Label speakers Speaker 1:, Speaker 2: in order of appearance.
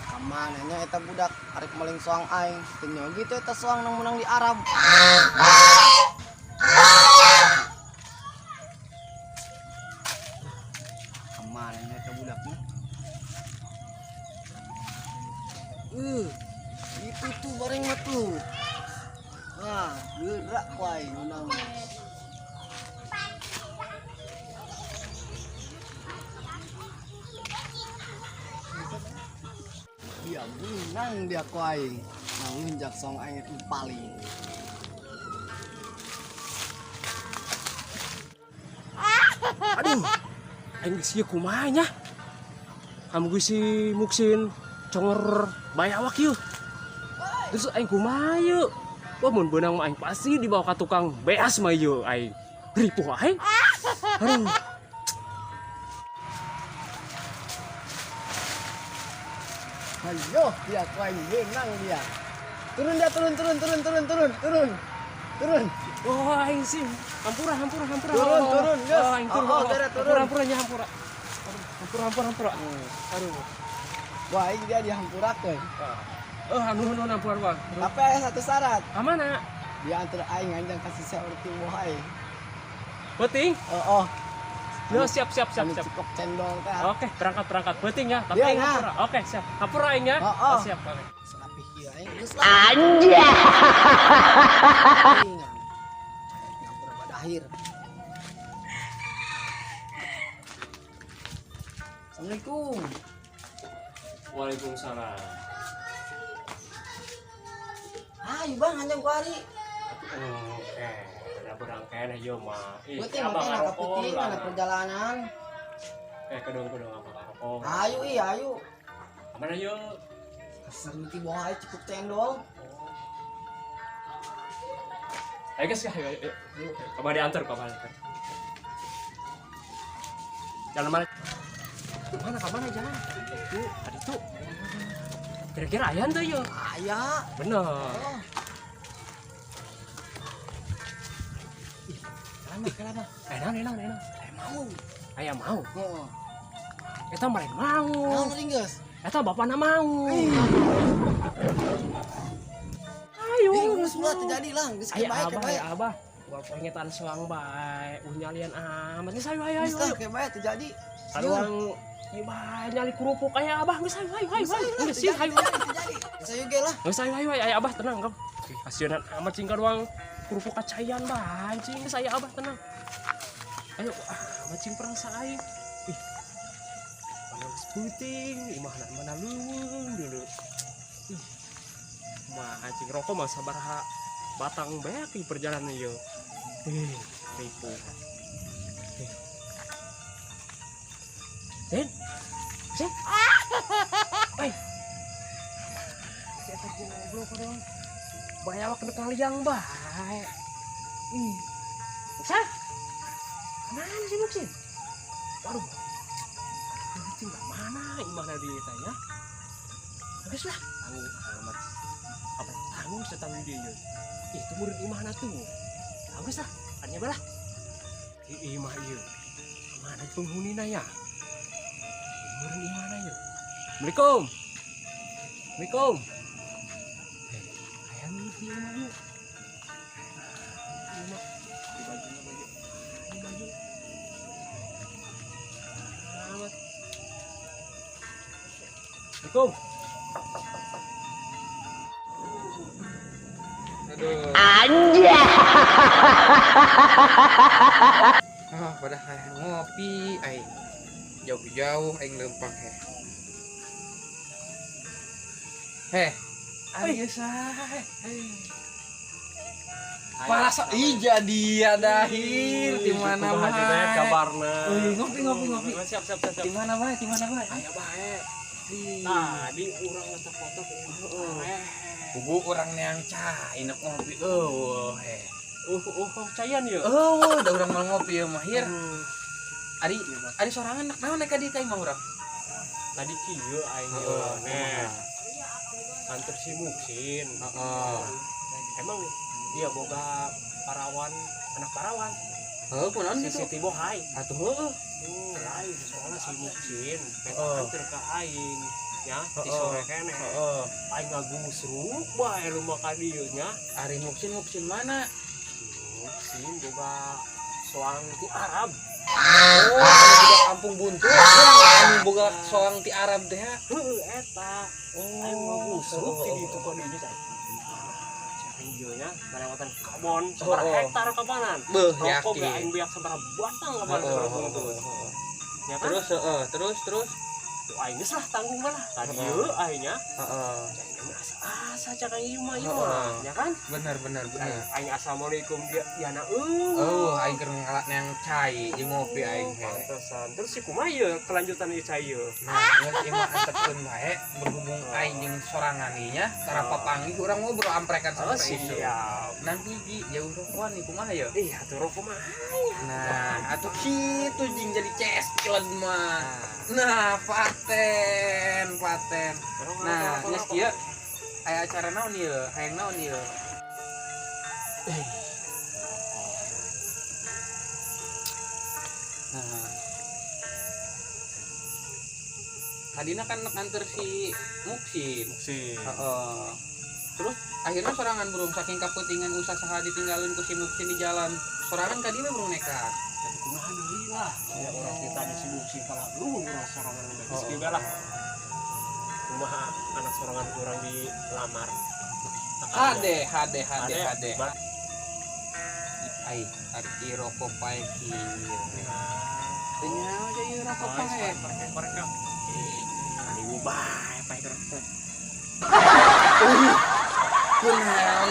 Speaker 1: Kamana nya eta budak arek maling soang aing. Teu nyogi teh eta soang nang menang di Arab. Kamana nya eta budaknya? Itu tuh bareng mah tuh. Ah, gerak ku aing menang. Dia menang dia ku aing. Nang soang aing itu paling.
Speaker 2: Aduh, aing geus ieu kumaha nya? Kamu geus si Muksin congor bayawak yeuh. Terus aing kumaha yeuh? Wah, mun beunang mah aing pasti dibawa ka tukang beas mah yeuh aing. Ripuh aing. Aduh.
Speaker 1: Ayo, dia ku aing menang dia. Turun dia, turun, turun, turun, turun, turun, turun. Turun.
Speaker 2: Oh, aing sih. Hampura, hampura, hampura.
Speaker 1: Turun,
Speaker 2: Oh,
Speaker 1: turun, geus.
Speaker 2: oh, aing turun.
Speaker 1: Oh, oh,
Speaker 2: Oh,
Speaker 1: beres, turun.
Speaker 2: hampura, hampura nya hampura. Hampura, hampura, hampura. Aduh.
Speaker 1: Wah, aing dia dihampurakeun.
Speaker 2: Oh, nuhun, nuhun, hampura, hampura.
Speaker 1: Tapi ada satu syarat.
Speaker 2: Ka mana?
Speaker 1: Dia antar aing anjang kasih seorang timbo aing.
Speaker 2: Penting?
Speaker 1: Oh, oh.
Speaker 2: Yo, siap, siap, siap,
Speaker 1: Anu
Speaker 2: siap.
Speaker 1: cipok cendol teh.
Speaker 2: Oke, berangkat, berangkat. Penting ya, tapi
Speaker 1: Iya,
Speaker 2: aing
Speaker 1: nah.
Speaker 2: hampura. Oke, siap. Hampura aing ya.
Speaker 1: Oh, oh.
Speaker 2: Oh, siap, oke.
Speaker 1: Serapih ieu aing geus lah. Anjay. Hampura pada akhir. Assalamualaikum.
Speaker 2: Waalaikumsalam.
Speaker 1: Ayo bang, anjang ku ari.
Speaker 2: Oke, ada berangkaian ayo mah. Ih,
Speaker 1: Penting,
Speaker 2: abang
Speaker 1: penting,
Speaker 2: ngarokok
Speaker 1: penting,
Speaker 2: lah.
Speaker 1: ada perjalanan.
Speaker 2: Eh, kedong kedong apa ngarokok.
Speaker 1: Ayo iya, ayo.
Speaker 2: Kemana yuk?
Speaker 1: Seru ti bawa ayo cukup cendol.
Speaker 2: Ayo guys, ayo, ayo, ayo. Kabar diantar, kabar diantar. Jalan mana? Mana, ke mana jalan? Itu, tadi tuh. Kira-kira ayah tuh yuk.
Speaker 1: Aya.
Speaker 2: Bener.
Speaker 1: Oh. Ih, kelama, kelama.
Speaker 2: Enak, enak, enak.
Speaker 1: Aya mau.
Speaker 2: Ayah mau.
Speaker 1: Heeh.
Speaker 2: Eta mereka mau.
Speaker 1: Naon ringgeus?
Speaker 2: Eta bapakna mau. Ayo.
Speaker 1: Ih, geus ulah terjadi lah, geus
Speaker 2: Ayo
Speaker 1: bae,
Speaker 2: abah,
Speaker 1: bae.
Speaker 2: ayo abah. Gua pengetan suang bae, nyalian amat. Geus ayo ayo
Speaker 1: Geus
Speaker 2: ayo.
Speaker 1: lah, ke bae terjadi.
Speaker 2: Aduh, ieu bae nyali kerupuk aya abah geus ayo ayo ayo. Ayo. Geus ayo.
Speaker 1: Terjadi. Geus ayo ge lah.
Speaker 2: Geus ayo ayo ayo abah tenang kam. Kasihanan amat cing doang kerupuk kacayan bae cing geus aya abah tenang. Ayo ah macing perang aing. Ih. Mana geus peuting, imahna mana leuweung dulu. Ih. Mah cing rokok mah sabaraha batang beak di perjalanan ieu. Ih, ripuh. Ih. Sin. Sin. Oi. Si eta goblok dong. Bayawak kena kaliang bae. Ih. Muksin. Mana sih Muksin? Waduh. Ini nggak mana imahna dia tanya. Bagus lah. Tanggung amat. Apa tanggung setanggung dia ya. Ih, itu murid imahna tuh. Bagus lah. Adnya balah. Ih, imah ieu. Mana penghunina ya? Murid imahna ya. Assalamualaikum. Assalamualaikum. Eh, ayam di imah yuk. Imah. Di bajunya baju. Di baju. Amat. Assalamualaikum.
Speaker 3: Aduh. Anjay. Ah, pada hayang ngopi aing. Jauh-jauh aing lempang heh. Heh. Ari sae. Parasa ih jadi dahir di mana bae
Speaker 2: kabarna.
Speaker 3: Euy, ngopi ngopi ngopi.
Speaker 2: Siap siap siap.
Speaker 3: Di mana bae? Di mana bae?
Speaker 2: Aya bae. Tadi urang ngetok-ngetok heeh.
Speaker 3: Bubu urang neang cai nek ngopi eueuh heh.
Speaker 2: Cayan yeuh.
Speaker 3: Eueuh, da urang mau ngopi ieu mah hir. Ari ari sorangan nak naon ka dieu ka imah urang?
Speaker 2: Tadi kieu aing
Speaker 3: Heeh,
Speaker 2: neh. Anter si Muksin.
Speaker 3: Heeh.
Speaker 2: Emang dia boga parawan Anak parawan.
Speaker 3: Heuh, kunaon
Speaker 2: Si
Speaker 3: gitu?
Speaker 2: Siti Bohai.
Speaker 3: Atuh heueuh.
Speaker 2: Oh, lain soalnya si Muksin
Speaker 3: Heeh.
Speaker 2: anter ka aing ya di sore keneh.
Speaker 3: Heeh.
Speaker 2: Aing ngagusruk bae lu mah ka dieu nya.
Speaker 3: Ari Muksin Muksin mana?
Speaker 2: Muksin boga soang ti Arab.
Speaker 3: Oh, anu boga kampung buntu. Anu boga soang ti Arab teh ha.
Speaker 2: Heueuh eta.
Speaker 3: Oh,
Speaker 2: Aing ngagusruk ti ditu ka dieu nya. Cai ieu nya ngalewatan kebon sabaraha hektar kabanan.
Speaker 3: Beuh,
Speaker 2: Rokok ge
Speaker 3: yakin.
Speaker 2: aing beak sabaraha batang kabanan sabaraha buntut. Ya kan?
Speaker 3: Terus heeh, terus terus.
Speaker 2: Tuh aing geus lah tanggung mah lah. Ka dieu aing nya.
Speaker 3: Heeh.
Speaker 2: Cai asa asa cak aing ieu mah ieu mah. Ya kan?
Speaker 3: Bener bener bener.
Speaker 2: Aing assalamualaikum dia yana eueuh.
Speaker 3: Oh, aing keur ngalak yang cai jeung ngopi aing he.
Speaker 2: Pantesan. Terus si kumaha ieu kelanjutan ieu cai ieu?
Speaker 3: Nah, geus ieu mah antepkeun bae berhubung aing jeung sorangan ieu nya, tara papanggih urang ngobrol amprekan
Speaker 2: Oh,
Speaker 3: sampai isuk.
Speaker 2: siap.
Speaker 3: Nang hiji jauh rokokan nih kumaha ya?
Speaker 2: Iya, tuh rokok mah.
Speaker 3: Nah, atuh kitu jeung jadi ceskilan mah. Nah, paten, paten. Nah, geus kieu aya acara naon ieu? Hayang naon ieu? Nah. Tadina kan nganter si Muksin.
Speaker 2: Si.
Speaker 3: Heeh. Terus akhirnya sorangan burung saking kaputingan usah saha ditinggalin ku si Muksin di jalan. Sorangan ka dieu we burung nekat.
Speaker 2: Tapi kumaha deui lah. Ya urang kita di si Muksin kalah lu urang sorangan udah geus kieu lah. Kumaha anak sorangan kurang dilamar.
Speaker 3: HD HD HD HD.
Speaker 2: Bar-
Speaker 3: Ai, ari rokok pae kieu. Teu nyaho ieu rokok pae.
Speaker 2: Mereka. Ayo bae pae rokok.
Speaker 3: Kunaon?